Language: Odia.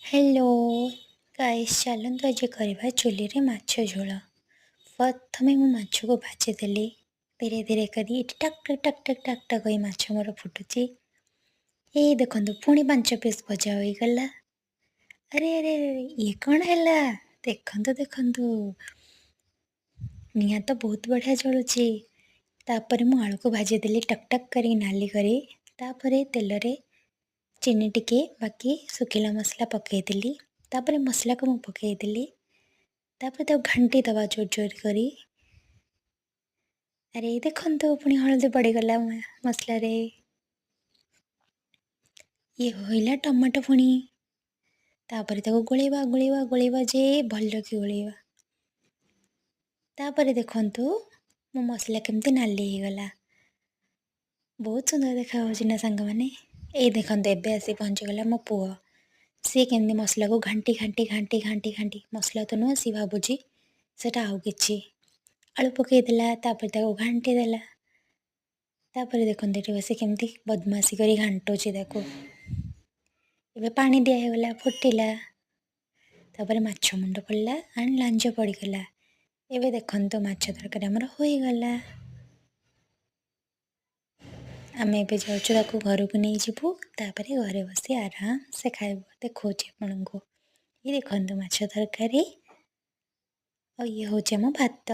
ହ୍ୟାଲୋ ଗାଇସ୍, ଚାଲନ୍ତୁ ଆଜି କରିବା ଚୁଲିରେ ମାଛ ଝୋଳ। ପ୍ରଥମେ ମୁଁ ମାଛକୁ ଭାଜିଦେଲି ଧୀରେ ଧୀରେ କରି। ଏଠି talk talk talk talk talk talk ହୋଇ ମାଛ ମୋର ଫୁଟୁଛି। ଏଇ ଦେଖନ୍ତୁ, ପୁଣି 5 ପିସ୍ ଭଜା ହୋଇଗଲା। ଆରେ ଆରେ ଆରେ, ଇଏ କ'ଣ ହେଲା? ଦେଖନ୍ତୁ ଦେଖନ୍ତୁ, ନିଆଁ ତ ବହୁତ ବଢ଼ିଆ ଜଳୁଛି। ତାପରେ ମୁଁ ଆଳୁକୁ ଭାଜିଦେଲି ଟକ୍ ଟକ୍ କରି ନାଲି କରି। ତାପରେ ତେଲରେ ଚିନି ଟିକେ, ବାକି ଶୁଖିଲା ମସଲା ପକାଇଦେଲି। ତାପରେ ମସଲାକୁ ମୁଁ ପକାଇଦେଲି। ତାପରେ ତାକୁ ଘାଣ୍ଟି ଦେବା ଜୋର ଜୋର କରି। ଆରେ ଦେଖନ୍ତୁ, ପୁଣି ହଳଦୀ ପଡ଼ିଗଲା ମସଲାରେ। ଇଏ ହୋଇଲା ଟମାଟୋ ପୁଣି। ତାପରେ ତାକୁ ଗୋଳେଇବା, ଗୋଳେଇବା, ଗୋଳେଇବା ଯେ ଭଲକି ଗୋଳେଇବା। ତାପରେ ଦେଖନ୍ତୁ, ମୋ ମସଲା କେମିତି ନାଲି ହେଇଗଲା। ବହୁତ ସୁନ୍ଦର ଦେଖାଯାଉଛି ନା ସାଙ୍ଗମାନେ? ଏଇ ଦେଖନ୍ତୁ, ଏବେ ଆସି ପହଞ୍ଚିଗଲା ମୋ ପୁଅ। ସିଏ କେମିତି ମସଲାକୁ ଘାଣ୍ଟି ଘାଣ୍ଟି ଘାଣ୍ଟି ଘାଣ୍ଟି ଘାଣ୍ଟି, ମସଲା ତ ନୁହଁ, ସିଏ ଭାବୁଛି ସେଇଟା ଆଉ କିଛି। ଆଳୁ ପକାଇଦେଲା, ତାପରେ ତାକୁ ଘାଣ୍ଟି ଦେଲା। ତାପରେ ଦେଖନ୍ତୁ, ଏଠି ବସି କେମିତି ବଦମାସି କରି ଘାଣ୍ଟୁଛି ତାକୁ। ଏବେ ପାଣି ଦିଆ ହେଇଗଲା, ଫୁଟିଲା। ତାପରେ ମାଛ ମୁଣ୍ଡ ପଡ଼ିଲା ଆଣ୍ଡ ଲାଞ୍ଜ ପଡ଼ିଗଲା। ଏବେ ଦେଖନ୍ତୁ, ମାଛ ତରକାରୀ ଆମର ହୋଇଗଲା। ଆମେ ଏବେ ଯାଉଛୁ, ତାକୁ ଘରକୁ ନେଇଯିବୁ। ତାପରେ ଘରେ ବସି ଆରାମସେ ଖାଇବୁ। ଦେଖାଉଛି ଆପଣଙ୍କୁ। ଇଏ ଦେଖନ୍ତୁ ମାଛ ତରକାରୀ ଆଉ ଇଏ ହେଉଛି ଆମ ଭାତ।